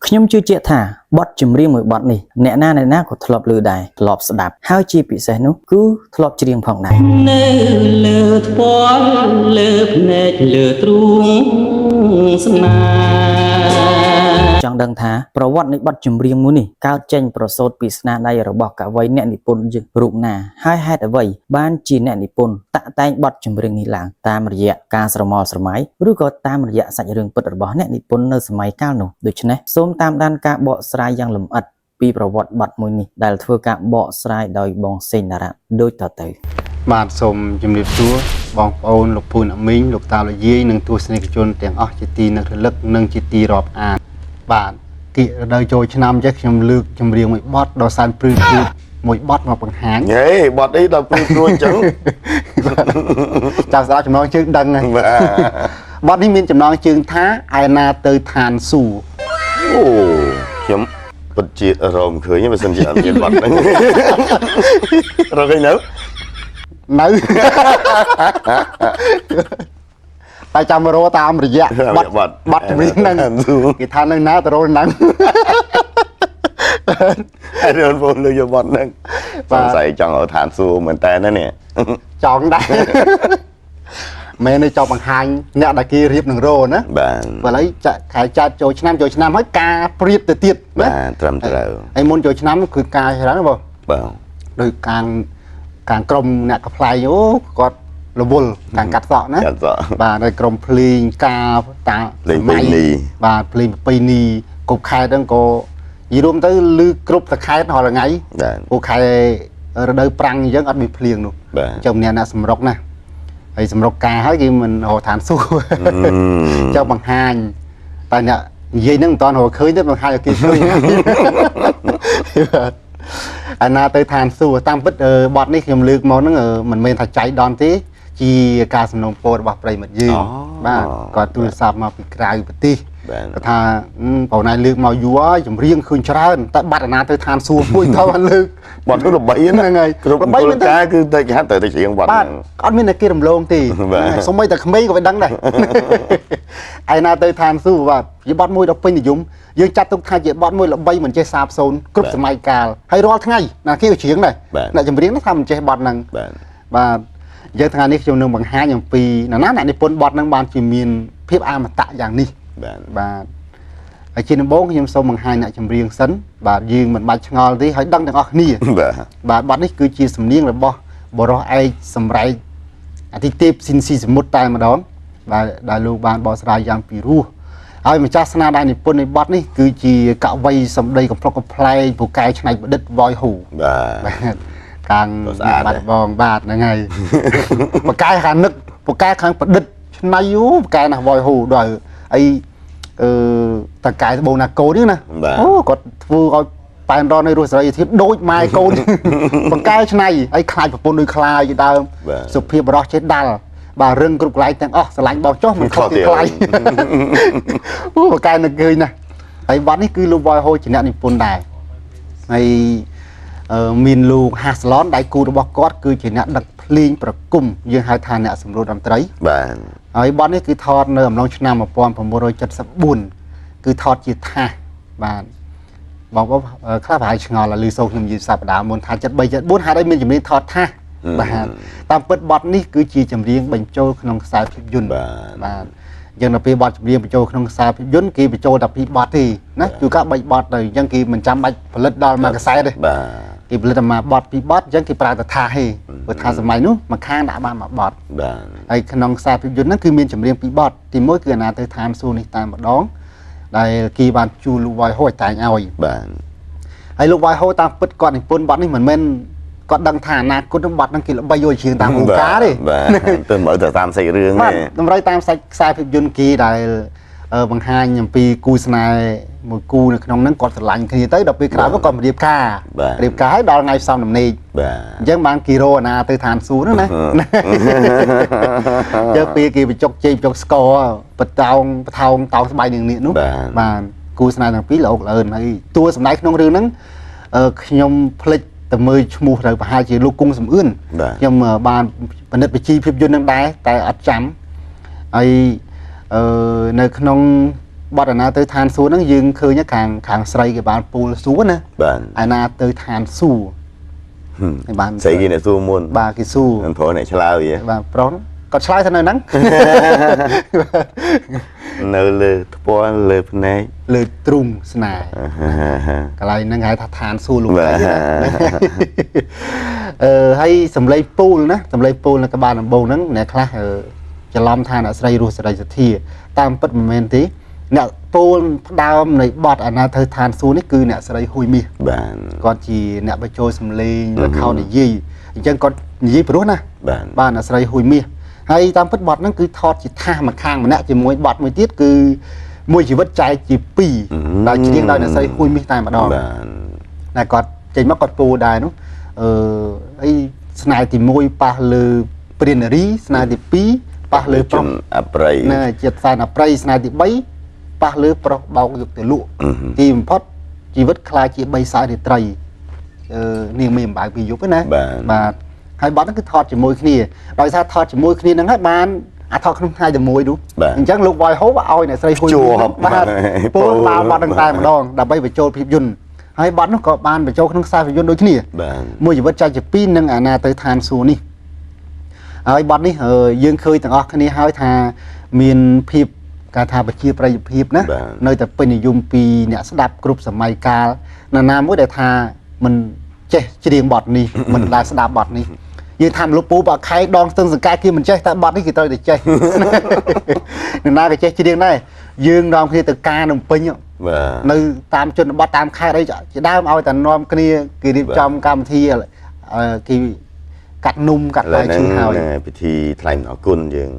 ខ្ញុំជឿជាក់ថាបទចម្រៀងមួយបទនេះអ្នកណាអ្នកណាក៏ធ្លាប់ឮដែរធ្លាប់ស្ដាប់ហើយជាពិសេសនោះគឺធ្លាប់ច្រៀងផងដែរ នៅលើថ្ពាល់លើភ្នែកលើទ្រូងស្នេហ៍ ចង់ដឹងថាប្រវត្តិនៃបទចម្រៀងមួយនេះកើតចេញប្រសូតពីស្នាដៃរបស់កវីអ្នកនិពន្ធយើងរូបណាហើយហេតុអ្វីបានជាអ្នកនិពន្ធតាក់តែងបទចម្រៀងនេះឡើងតាមរយៈការស្រមោលស្រមៃឬក៏តាមរយៈសាច់រឿងពិតរបស់អ្នកនិពន្ធនៅសម័យកាលនោះដូច្នេះសូមតាមដានការបកស្រាយយ៉ាងលម្អិតពីប្រវត្តិបទមួយនេះដែលធ្វើការបកស្រាយដោយបងសេងតារ៉ាដូចតទៅ បាទសូមជំរាបសួរបងប្អូនលោកពូអ្នកមីងលោកតាលោកយាយនិងទស្សនិកជនទាំងអស់ជាទីនឹករលឹកនិងជាទីរាប់អានបាទគៀករដូវចូលឆ្នាំចេះខ្ញុំលើកចម្រៀងមួយបទដ៏សែនព្រឺព្រួចមួយបទមកបង្ហាញ ហេបត់អីដល់ព្រួយព្រួយអញ្ចឹង ចាំស្ដាប់ចំណងជើងដឹងហើយ បាទ បទនេះមានចំណងជើងថាឯណាទៅឋានសួគ៌ អូខ្ញុំពិតជារមឃើញទេបើសិនជាអត់មានបត់ហ្នឹងរកឃើញនៅ នៅ តែចាំរកតាមរយៈបទបទចម្រៀងហ្នឹងគេថានៅណាទៅរកហ្នឹង ហើយរឿងបងលើកយកបត់ហ្នឹង បាទ សង្ស័យចង់ឲ្យឋានសួគ៌មែនតើណានេះ ចង់ដែរ មែនទេចង់បង្ហាញអ្នកដែលគេរៀបនឹងរោណា បាទ បើឥឡូវចាក់ខែចាត់ចូលឆ្នាំចូលឆ្នាំហើយការព្រៀបទៅទៀតណា បាទត្រឹមត្រូវ ហើយមុនចូលឆ្នាំគឺការច្រើនណាស់បង បាទ ដោយកាងកាងក្រុមអ្នកកប្លែងអូគាត់រវល់កាងកាត់សក់ណា កាត់សក់ បាទហើយក្រុមភ្លេងការតា ភ្លេងប្រពៃណី បាទភ្លេងប្រពៃណីគ្រប់ខេត្តហ្នឹងក៏និយាយរួមទៅឮគ្រប់តែខេត្តរាល់ថ្ងៃ បាទ ព្រោះខែរដូវប្រាំងអញ្ចឹងអត់មានភ្លៀងនោះ បាទ អញ្ចឹងម្នាក់អ្នកសម្រុកណាហើយសម្រុកការហើយគេមិនរកឋានសួគ៌ចង់បង្ហាញតែអ្នកនិយាយហ្នឹងមិនតាន់រកឃើញទេបង្ហាញឲ្យគេឃើញបាទអាណាទៅឋានសួគ៌តាមពិតបទនេះខ្ញុំលើកមកហ្នឹងមិនមែនថាចៃដន្យទេជាការសំណូមពររបស់ប្រិយមិត្តយើង អូ បាទគាត់ទូរស័ព្ទមកពីក្រៅប្រទេស បាទ គាត់ថាបងណៃលើកមកយូរហើយចម្រៀងឃើញច្រើនតែបាត់អាណាទៅឋានសួគ៌មួយតបានលើក បត់នោះល្បីណា ហ្នឹងហើយ គ្រប់ ល្បីមែនទេ គោលការណ៍គឺតែគេហាត់ទៅតែច្រៀងបត់ បាទ ហ្នឹង អត់មានតែគេរំលងទេ បាទ ហ្នឹងហើយសូម្បីតែក្មេងក៏មិនដឹងដែរ ឯណាទៅឋានសួគ៌បាទជាបទមួយដ៏ពេញនិយមយើងចាត់ទុកថាជាបទមួយល្បីមិនចេះសាបសូន្យគ្រប់សម័យកាលហើយរាល់ថ្ងៃណាគេក៏ច្រៀងដែរ បាទ អ្នកចម្រៀងហ្នឹងថាមិនចេះបទហ្នឹង បាទ បាទអញ្ចឹងថ្ងៃនេះខ្ញុំនឹងបង្ហាញអំពីណាណាអ្នកនិពន្ធបទហ្នឹងបានជាមានភាពអមតៈយ៉ាងនេះ បាទ បាទហើយជាដំបូងខ្ញុំសូមបង្ហាញអ្នកចម្រៀងសិនបាទយើងមិនបាច់ឆ្ងល់ទេហើយដឹងទាំងអស់គ្នា បាទ បាទបទនេះគឺជាសំនៀងរបស់បរោះឯកសម្រែកអធិទេពស៊ីនស៊ីសមុទ្រតែម្ដងបាទដែលលោកបានបកស្រាយយ៉ាងពិរោះហើយម្ចាស់ស្នាដៃនិពន្ធនៃបទនេះគឺជាកវីសម្ដីកំប្លុកកំប្លែងពូកែច្នៃប្រឌិតវយហ៊ូ បាទ បាទខាង ក៏ស្អាត បាត់បងបាទហ្នឹងហើយ ពូកែខាងនឹកពូកែខាងប្រឌិតឆ្នៃអូពូកែណាស់វយហ៊ូដល់អីអឺតកែត្បូងណាកូននេះណា បាទ អូគាត់ធ្វើឲ្យប៉ែនរននៃរស់សេរីភាពដូចម៉ែកូន បង្កែឆ្នៃហើយខ្លាចប្រពន្ធដូចខ្លាយជាដើម បាទ សុភាពបរោះចេះដាល់បាទរឹងគ្រប់កន្លែងទាំងអស់ស្រឡាញ់បោកចុះមិនខុសពីខ្លាយ អូបង្កែនឹកឃើញណាស់ហើយបទនេះគឺលោកវយហូជាអ្នកនិពន្ធដែរហើយមានលោកហាស្ឡនដៃគូរបស់គាត់គឺជាអ្នកដឹកភ្លេងប្រគំយើងហៅថាអ្នកសម្រួលតន្ត្រី បាទ ហើយបទនេះគឺថតនៅអំឡុងឆ្នាំ1974គឺថតជាថាសបាទបងប្អូនខ្លះប្រហែលឆ្ងល់ឮសូរខ្ញុំនិយាយសប្តាហ៍មុនថា73 74ហេតុអីមានចម្រៀងថតថាសបាទតាមពិតបទនេះគឺជាចម្រៀងបញ្ចូលក្នុងខ្សែភាពយន្ត បាទ បាទអញ្ចឹងដល់ពេលបទចម្រៀងបញ្ចូលក្នុងខ្សែភាពយន្តគេបញ្ចូលតែពីរបទទេណាជួនកាល3បទទៅអញ្ចឹងគេមិនចាំបាច់ផលិតដល់មួយកសែទេ បាទ គេផលិតតែមួយបទពីរបទអញ្ចឹងគេប្រើតែថាសទេព្រោះថាសម័យនោះមួយខាងដាក់បានមួយបទ បាទ ហើយក្នុងខ្សែភាពយន្តហ្នឹងគឺមានចម្រៀងពីរបទទីមួយគឺអាណាទៅឋានសួគ៌នេះតែម្ដងដែលគេបានជួលលោកវ៉យហូឲ្យតែងឲ្យ បាទ ហើយលោកវ៉យហូតាមពិតគាត់និពន្ធបទនេះមិនមែនគាត់ដឹងថាអនាគតនឹងបទហ្នឹងគេល្បីយកជាងតាមហូការទេ បាទទៅមើលទៅតាមសាច់រឿង បាទ ទេ តម្រូវតាមសាច់ខ្សែភាពយន្តគេដែលបង្ហាញអំពីគូស្នេហ៍មួយគូនៅក្នុងហ្នឹងគាត់ស្រឡាញ់គ្នាទៅដល់ពេលក្រោយមកគាត់មករៀបការ បាទ រៀបការហើយដល់ថ្ងៃផ្សំដំណេក បាទ អញ្ចឹងបានគីរ៉ូអាណាទៅឋានសួគ៌ហ្នឹងណា ជើពេលគេបញ្ចុកជ័យបញ្ចុកស្ករបតោងបថោងតោងស្បៃនឹងនេះនោះ បាទ បាទគូស្នេហ៍ទាំងពីរល្អកល្អឿនហើយតួសម្ដែងក្នុងរឿងហ្នឹងខ្ញុំភ្លេចទៅមើលឈ្មោះត្រូវប្រហែលជាលោកគង់សំអឿន បាទ ខ្ញុំបានពិនិត្យបញ្ជីភាពយន្តនឹងដែរតែអត់ចាំហើយនៅក្នុង បទអាណាទៅឋានសួគ៌ហ្នឹងយើងឃើញខាងខាងស្រីគេបានពូលសួរណា បាទ អាណាទៅឋានសួគ៌ហើយបាន ស្រីគេអ្នកសួរមុន បាទគេសួរ មិនប្រុសអ្នកឆ្លើយហ៎ បាទប្រុសគាត់ឆ្លើយថានៅហ្នឹង នៅលើថ្ពាល់លើភ្នែក លើទ្រូងស្នេហ៍កន្លែងហ្នឹងគេហៅថាឋានសួគ៌លោក បាទ ស្រីណាអឺហើយសំឡេងពូលណាសំឡេងពូលនៅក្បាលដំបងហ្នឹងអ្នកខ្លះច្រឡំថាអ្នកស្រីរស់សេរីសុធាតាមពិតមិនមែនទេអ្នកពូលផ្ដើមនៃបទអាណាធ្វើឋានសួគ៌នេះគឺអ្នកស្រីហ៊ុយមាស បាទ គាត់ជាអ្នកបញ្ចូលសំឡេងលខោននិយាយអញ្ចឹងគាត់និយាយព្រោះណា បាទ បាទអ្នកស្រីហ៊ុយមាសហើយតាមពិតបទហ្នឹងគឺថតជាថាសម្ខាងម្នាក់ជាមួយបទមួយទៀតគឺមួយជីវិតចែកជាពីរដែលច្រៀងដោយអ្នកស្រីហ៊ុយមាសតែម្ដង បាទ តែគាត់ចេញមកគាត់ពូដែរនោះអឺអីស្នេហ៍ទី1ប៉ះលើព្រានរីស្នេហ៍ទី2ប៉ះលើប្រុស អប្រ័យ ណាជាតិសែនអប្រ័យស្នេហ៍ទី3ប៉ះលើប្រុសបោកយកទៅលក់ទីបំផុតជីវិតខ្លាយជាបីសាយរាត្រីអឺនាងមានអំបៅពីយប់ហ្នឹងណា បាទ បាទហើយបទហ្នឹងគឺថតជាមួយគ្នាដោយសារថតជាមួយគ្នាហ្នឹងហើយបានអាថតក្នុងថ្ងៃតែមួយនោះ បាទ អញ្ចឹងលោកវ៉យហូបឲ្យអ្នកស្រីហ៊ុយ ជាប់ បាទ ពោ ពោ ល លបានបទហ្នឹងតែម្ដងដើម្បីបញ្ចូលភាពយន្តហើយបទនោះក៏បានបញ្ចូលក្នុងខ្សែភាពយន្តដូចគ្នា បាទ មួយជីវិតចែកជាពីរនិងអាណាទៅឋានសួគ៌នេះហើយបទនេះយើងឃើញទាំងអស់គ្នាហើយថាមានភាពការថាប្រជាប្រិយភាពណា បាទ នៅតែពេញនិយមពីអ្នកស្ដាប់គ្រប់សម័យកាលណាណាមួយដែលថាមិនចេះច្រៀងបទនេះ មិនដែលស្ដាប់បទនេះយើងថាលោកពូបាខែដងស្ទឹងសង្កែគេមិនចេះតែបទនេះគេត្រូវតែចេះ នរណាក៏ចេះច្រៀងដែរយើងនាំគ្នាទៅការនំពេញ បាទ នៅតាមជនបទតាមខេត្តអីជាដើមឲ្យតែនាំគ្នាគេរៀបចំកម្មវិធីគេកាត់នំកាត់ ឥឡូវ ផ្លែឈើ ហ្នឹង ហើយ ហ្នឹងពិធីថ្លែងអំណរគុណយើង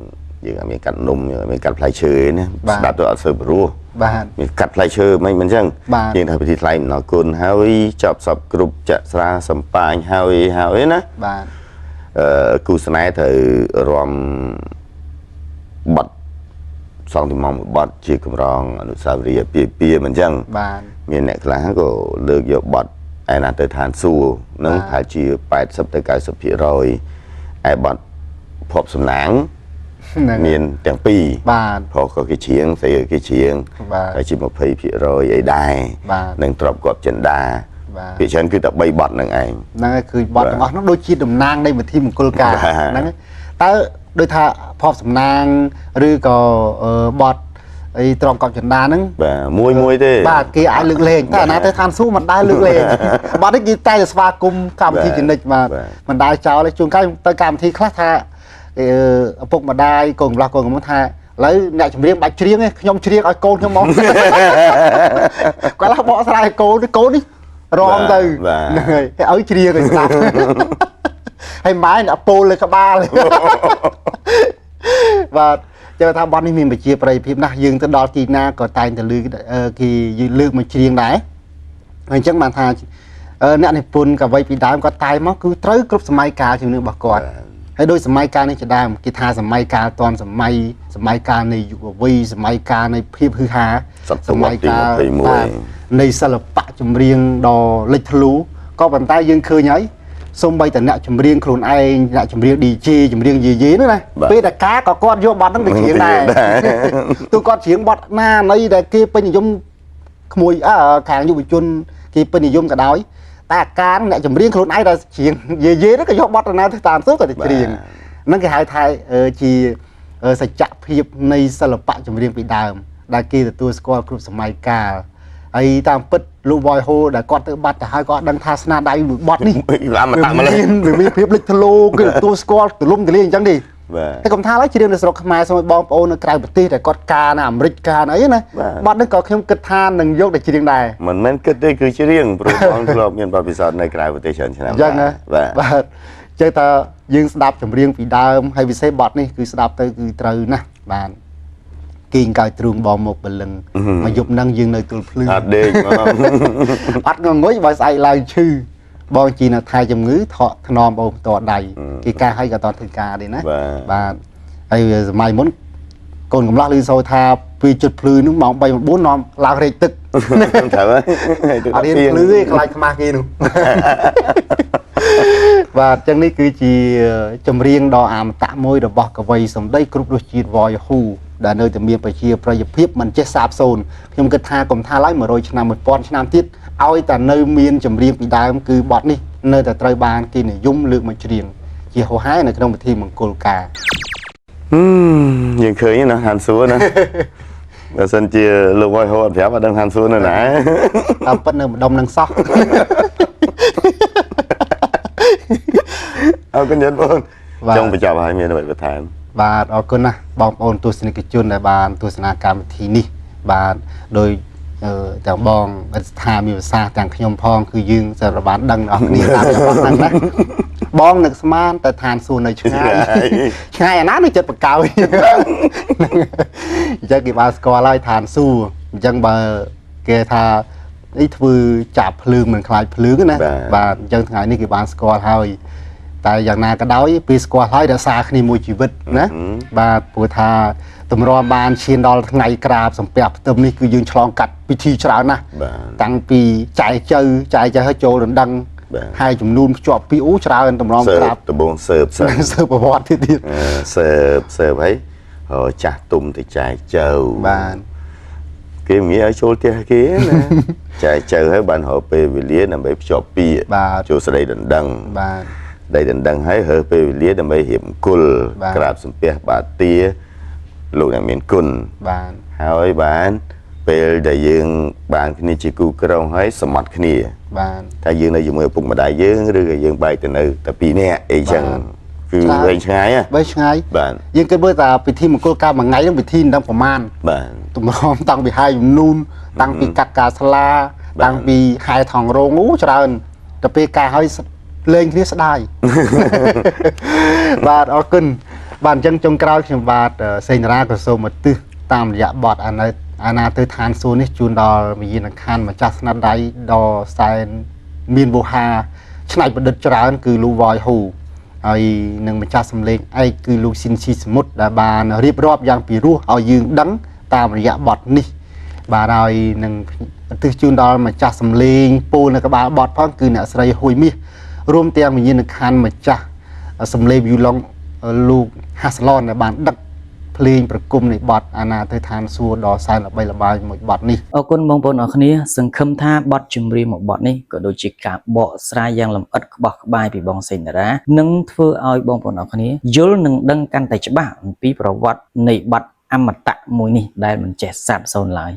យើងអត់មានកាត់នំយើងអត់មានកាត់ផ្លែឈើទេណា បាទ ស្ដាប់ទៅអត់សូវព្រោះ បាទ មានកាត់ផ្លែឈើមិនមិនអញ្ចឹង បាទ យើងថាពិធីថ្លែងអំណរគុណហើយចប់សពគ្រប់ចាក់ស្រាសំប៉ាញហើយហើយណា បាទ អឺគូស្នេហ៍ត្រូវរំបត់សងទីម៉ងមួយបត់ជាកម្រងអនុស្សាវរីយ៍អាពាហ៍ពិពាហ៍មិនអញ្ចឹង បាទ មានអ្នកខ្លះក៏លើកយកបត់ឯណាទៅឋានសួគ៌នឹង បាទ ប្រហែលជា80ទៅ90%ឯបត់ភពសំណាង ហ្នឹង មានទាំងពីរ បាទ ប្រុសក៏គេច្រៀងស្រីក៏គេច្រៀង បាទ ហើយជា20%អីដែរ បាទ នឹងទ្របគប់ចិន្តា បាទ ភាគច្រើនគឺតែ3បត់នឹងឯង ហ្នឹងហើយគឺបទទាំងអស់នោះដូចជាតំណាងនៃមធីមង្គលការ បាទ ហ្នឹងហើយតើដូចថាភពសំណាងឬក៏បទអីត្រង់កប់ចន្ទាហ្នឹង បាទមួយមួយទេ បាទគេអាចលើកលែងតែអាណាទៅឋានសួគ៌មិនដែលលើកលែងបទនេះគេតែតែស្វាគមន៍កម្មវិធី បាទ ជានិច្ចបាទ បាទ មិនដែលចោលទេជួនកាលទៅកម្មវិធីខ្លះថាឪពុកម្ដាយកូនកំលោះកូនកំមុំថាឥឡូវអ្នកចម្រៀងបាច់ច្រៀងទេខ្ញុំច្រៀងឲ្យកូនខ្ញុំមក គាត់ឡោះបកស្រាយឲ្យកូនកូននេះរងទៅ បាទ ហ្នឹងហើយឲ្យច្រៀងឲ្យស្ដាប់ ហើយម៉ែអ្នកពោលលើក្បាល បាទចាំថាបទនេះមានប្រជាប្រិយភាពណាស់យើងទៅដល់ទីណាក៏តែងតែលើកគេលើកមកច្រៀងដែរហើយអញ្ចឹងបានថាអ្នកនិពន្ធកវីពីដើមគាត់តែងមកគឺត្រូវគ្រប់សម័យកាលជំនឿរបស់គាត់ហើយដោយសម័យកាលនេះជាដើមគេថាសម័យកាលតនសម័យសម័យកាលនៃយុវវ័យសម័យកាលនៃភាពហ៊ឺហា សតវត្សទី21 បាទនៃសិល្បៈចម្រៀងដ៏លេចធ្លោក៏ប៉ុន្តែយើងឃើញហើយសូម្បីតែអ្នកចម្រៀងខ្លួនឯងអ្នកចម្រៀង DJ ចម្រៀងយេយេហ្នឹងណា បាទ ពេលតែការក៏គាត់យកបទហ្នឹងទៅច្រៀងដែរទោះគាត់ច្រៀងបទណាណីដែលគេពេញនិយមក្មួយអើខាងយុវជនគេពេញនិយមក៏ដោយតែអាការអ្នកចម្រៀងខ្លួនឯងដែលច្រៀងយេយេហ្នឹងក៏យកបទណាទៅតាមសួរក៏ទៅច្រៀងហ្នឹងគេហៅថាជាសច្ចភាពនៃសិល្បៈចម្រៀងពីដើមដែលគេទទួលស្គាល់គ្រប់សម័យកាលហើយតាមពិតលោក Voice Ho ដែលគាត់ទៅបាត់ទៅហើយគាត់ដឹងថាស្នាដៃបទនេះ អមតៈម្ល៉េះ វាមានភាពលេចធ្លោគេទទួលស្គាល់ទូលំទូលាយអញ្ចឹងទេ បាទ តែកុំថាឡើយច្រៀងនៅស្រុកខ្មែរសូមឲ្យបងប្អូននៅក្រៅប្រទេសដែលគាត់ការនៅអាមេរិកការនៅអីណា បាទ បទនេះក៏ខ្ញុំគិតថានឹងយកទៅច្រៀងដែរ មិនមែនគិតទេគឺច្រៀងព្រោះបងធ្លាប់មានបទពិសោធន៍នៅក្រៅប្រទេសច្រើនឆ្នាំ អញ្ចឹងណា បាទ បាទចេះថាយើងស្ដាប់ចម្រៀងពីដើមហើយពិសេសបទនេះគឺស្ដាប់ទៅគឺត្រូវណាស់បាទគេងកាយទ្រូងបងមកបលឹងមកយប់ហ្នឹងយើងនៅទល់ភ្លឺ អត់ដេកហ្មង អត់ងងុយបើស្អែកឡើងឈឺបងជីនៅថែជំងឺថក់ថ្នមអូនផ្ទាល់ដៃគេការឲ្យក៏តធ្វើការទេណា បាទ បាទហើយសម័យមុនកូនកំឡោះឮសូរថាពីជុតភ្លឺនោះម៉ោង3 9នាំឡើងរែកទឹក ត្រូវហើយ អត់រៀនភ្លឺទេខ្លាចខ្មាស់គេនោះ បាទអញ្ចឹងនេះគឺជាចម្រៀងដ៏អមតៈមួយរបស់កវីសម្ដីគ្រប់រសជាតិវយហ៊ូ ដែលនៅតែមានប្រជាប្រិយភាពមិនចេះសាបសូន្យខ្ញុំគិតថាកុំថាឡើយ100ឆ្នាំ1000ឆ្នាំទៀតឲ្យតែនៅមានចម្រៀងពីដើមគឺបទនេះនៅតែត្រូវបានគេនិយមលើកមកច្រៀងជាហោហែនៅក្នុងពិធីមង្គលការ យើងឃើញណាហានសួរណា បើសិនជាលោកវ៉យហូអត់ប្រាប់អត់ដឹងហានសួរនៅណា តាមពិតនៅម្ដុំនឹងសោះ អរគុណច្រើនបង បាទ ចង់បញ្ចប់ហើយមានអ្វីបន្ថែម បាទអរគុណណាស់បងប្អូនទស្សនិកជនដែលបានទស្សនាកម្មវិធីនេះបាទដោយទាំងបងអិតស្ថាមានវិសាសទាំងខ្ញុំផងគឺយើងសម្រាប់បានដឹងដល់គ្នាតាមរបស់ហ្នឹងណាបងនឹកស្មានតែឋានសួគ៌នៅឆ្ងាយឆ្ងាយអាណានៅចិត្តបកោយអញ្ចឹងគេបានស្គាល់ហើយឋានសួគ៌អញ្ចឹងបើគេថាអីធ្វើចាប់ភ្លើងមិនខ្លាចភ្លើងណាបាទអញ្ចឹងថ្ងៃនេះគេបានស្គាល់ហើយ តែយ៉ាងណាក៏ដោយពេលស្គាល់ហើយរក្សាគ្នាមួយជីវិតណាបាទព្រោះថាតម្រាំបានឈានដល់ថ្ងៃក្រាបសំពះផ្ទឹមនេះគឺយើងឆ្លងកាត់ពិធីច្រើនណាស់ បាទ តាំងពីចែកចៅចែកចៅឲ្យចូលដណ្ដឹង បាទ ហើយចំនួនភ្ជាប់ពីអូច្រើនតម្រាំ សើ ក្រាប បដបងសើបសិន សើប្រវត្តិទៀតទៀត អឺសើបសើបហើយហៅចាស់ទុំទៅចែកចៅ បាទ គេមិនងាយឲ្យចូលផ្ទះគេណា ចែកចៅហើយបានរកពេលវេលាដើម្បីភ្ជាប់ពាក្យ បាទ ចូលស្ដីដណ្ដឹង បាទ ស្ដីដណ្ដឹងហើយរើសពេលវេលាដើម្បីរៀបមង្គល បាទ ក្រាបសំពះបាទាលោកអ្នកមានគុណ បាទ ហើយបានពេលដែលយើងបានគ្នាជាគូក្រុងហើយសមត្ថគ្នា បាទ ថាយើងនៅជាមួយឪពុកម្ដាយយើងឬក៏យើងបែកទៅនៅតែពីរនាក់អីចឹងគឺ ច្រើន វែងឆ្ងាយហ៎ បីឆ្ងាយ បាទ យើងគិតមើលថាពិធីមង្គលការមួយថ្ងៃហ្នឹងពិធីមិនដឹងប្រមាណ បាទ តម្រាំតាំងពីហាយជំនូនតាំងពីកាត់ការស្លា បាទ តាំងពីហែថងរោងអូច្រើនទៅពេលការហើយលេងគ្នាស្ដាយ បាទអរគុណបាទអញ្ចឹងចុងក្រោយខ្ញុំបាទសេងរាក៏សូមឧទ្ទិសតាមរយៈបទអាណិតអាណាទៅឋានសួគ៌នេះជូនដល់វិញ្ញាណក្ខន្ធម្ចាស់ស្នាដៃដ៏សែនមានវោហាច្នៃប្រឌិតច្រើនគឺលូវយហ៊ូហើយនឹងម្ចាស់សម្លេងឯកគឺលោកស៊ីនស៊ីសមុទ្រដែលបានរៀបរាប់យ៉ាងពិរោះឲ្យយើងដឹងតាមរយៈបទនេះ បាទហើយនឹងឧទ្ទិសជូនដល់ម្ចាស់សម្លេងពូលនៅក្បាលបទផងគឺអ្នកស្រីហ៊ុយមាសរួមទាំងវិញ្ញាណក្ខន្ធម្ចាស់សម្លេងវីឡុងលោកហាស្ឡនដែលបានដឹកភ្លេងប្រគំនៃបទអាណាទៅឋានសួគ៌ដ៏សែនល្បីល្បាញមួយបទនេះ អរគុណបងប្អូនអរគ្នាសង្ឃឹមថាបទចម្រៀងមួយបទនេះក៏ដូចជាការបកស្រាយយ៉ាងលម្អិតក្បោះក្បាយពីបងសេងតារានឹងធ្វើឲ្យបងប្អូនអរគ្នាយល់និងដឹងកាន់តែច្បាស់អំពីប្រវត្តិនៃបទអមតៈមួយនេះដែលមិនចេះសាបសូន្យឡើយ។